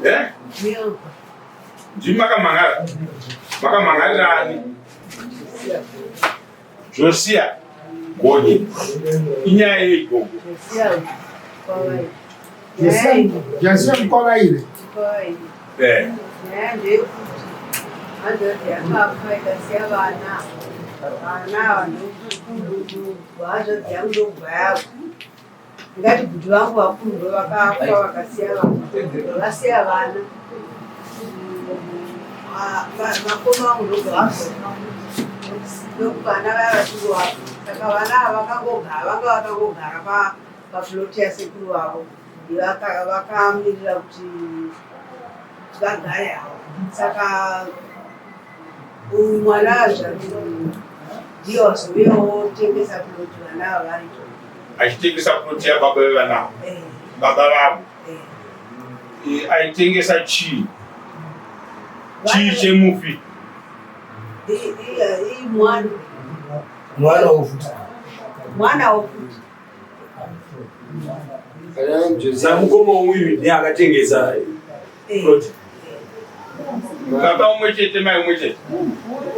Eh? Ndimi makamhan'ara. Makamhan'arira ani? Josia Gonye. Inyaya yei gogo? Josia Mukwavaire. Eh. Nyaya ndeyekuti hanzvadzi yakafa ikasiya vana vana ava ndohanzvadzi yangu ndokubva yafa ndingati bhuti vangu vakuru ndo vakafa vakasiya vana vasiya vana vakoma vangu ndobva vafa ndokuvana vaya vachingovapo saka vana ava vakangogara vanga vakangogara pafloti yasekuru vavo vakamirira kuti vagare havo saka uyu mwana azvati ndiye wazouya wotengesa ploti vana ava varipo achitengesa ploti yababa vevana eh. baba vavo eh. eh, aitengesa chii chii chemufi mwana mwana wofuti mwana wofuti Samukoma uyu ndiye akatengesa plot. Baba umwe chete mai umwe chete.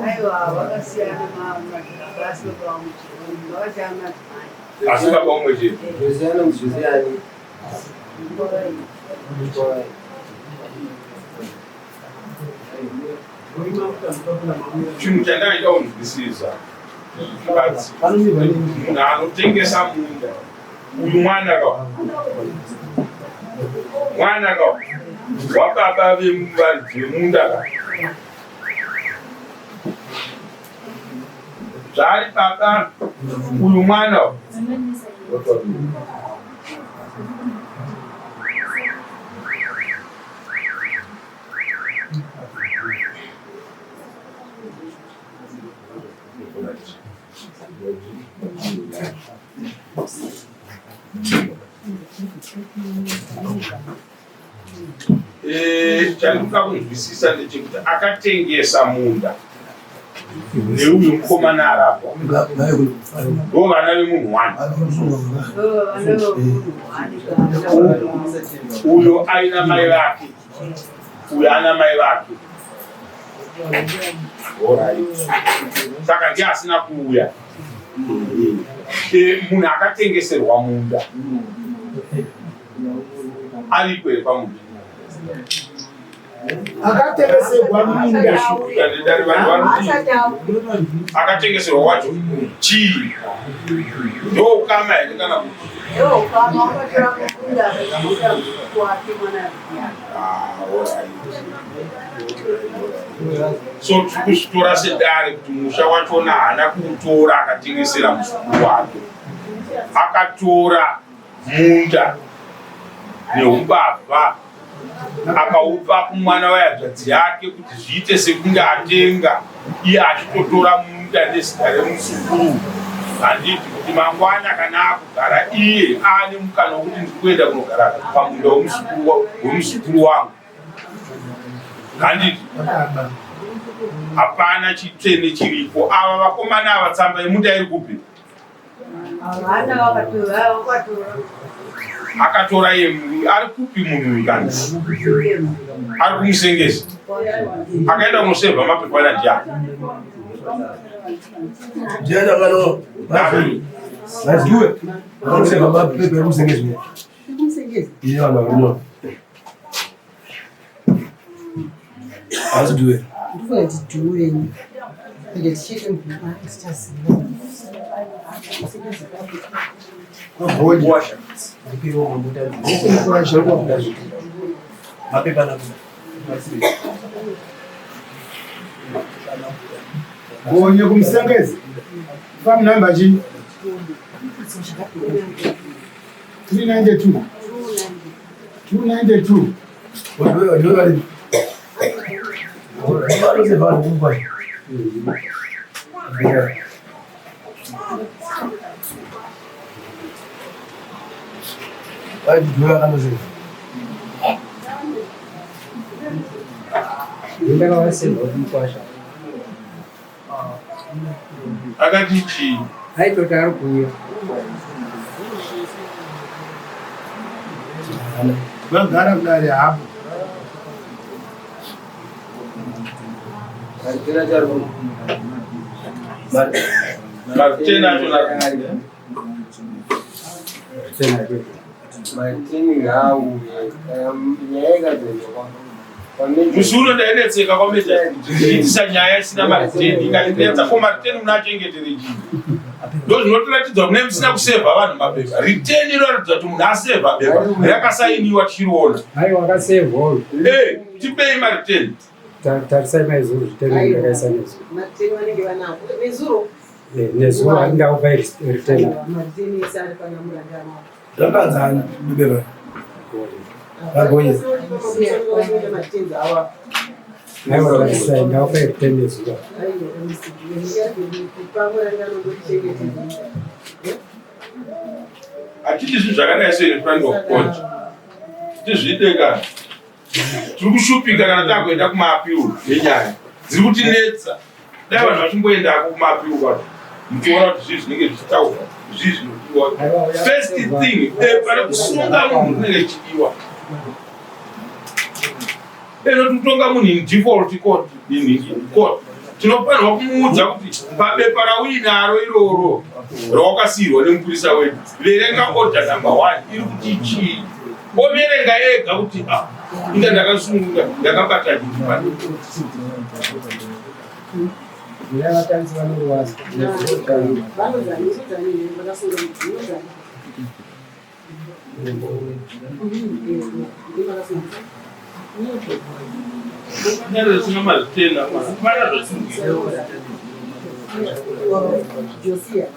Aiwa vakasiyana madzibaba asi baba umwe chete. Vakasiyana madzimai. Asi baba umwe chete. Josiana Josiani. Chinhu chandaida kunzwisisa munhu anotengesa munda uyu mwana ka mwana ka wababa vevaridzi vemunda ka zvaari baba uyu mwana Eh, chandikuda kunzwisisa ndechekuti akatengesa munda neuyu mukomana arapo ndo vana vemunhu wani uyo aina mai vake uyo ana mai vake saka ndiye asina kuuya e, munhu akatengeserwa munda ariko here pamunda akatengeserwa munda akatengeserwa wacho chii ndoukama here kana kuti So tiri kuzvitora sedare kuti musha wachona haana kuutora akatengesera muzukuru wake. Akatora munda neumbavha akaupa kumwana wehanzvadzi yake kuti zviite sekunge atenga iye achitotora munda nezita remuzukuru handiti kuti mangwana kana akugara iye aane mukana wekuti ndiri kuenda kunogara pamunda wemuzukuru wangu handiti hapana chitsvene chiripo ava vakomana ava tsamba yemunda iri kupi Akatora ari kupi munhu uyu kana ari kumusengesa akaenda kunosevha mapepa ana ndiani ndiani akano vaziwe akanosevha mapepa ekumusengesa iye vanhu vakanora How's it doing? Ndikufunga kuti dhuwe ende tichete mvura tichaziva. Gonye kumusengezi. Farm number chii? 392. 292. Akati chii? Aitoti ari kuuya. Vagara kudare hapo. Martena Musi uno ndainetseka kwameitisa nyaya isina mariteni ikandinetsa ko mariteni munachengetere chii ndo zvinotiratidza kune musina kusevha vanhu mapepa riteni inoratidza kuti munhu asevha pepa rakasainiwa tichiriona eh, tipei mariteni Tarisai maizuru zviteni ndakaisa nezuro. Mariteni vanenge vanawo. Nezuro. Eh, nezuro handingakupai riteni. Mariteni ese ari pana murangano. Zvakanzana bebe. Vagonye. Aiwa tarisai ndakupai riteni nezuro. Hatidi zvinhu zvakadai so in front of court. Tizviite kana. Tiri kushupika kana takuenda kumaappeal nenyaya dziri kutinetsa. Dai vanhu vachimboendako kumaappeal kwacho muchiona kuti zvii zvinenge zvichitaurwa, zvii zvinodiwa. First thing, pane kusunga munhu rinenge richidiwa. Eno tikutonga munhu in default court, in court. Tinofanirwa kumuudza kuti pabepa rauinaro iroro rawakasiirwa nemupurisa wedu, verenga order number one iri kuti chii. Overenga ega kuti ah, inga ndakasununga ndakabata chinhu pano. Vatanzi vanorwadza. Nyaya dzisina mazitenda, mana zvasungira. Josia.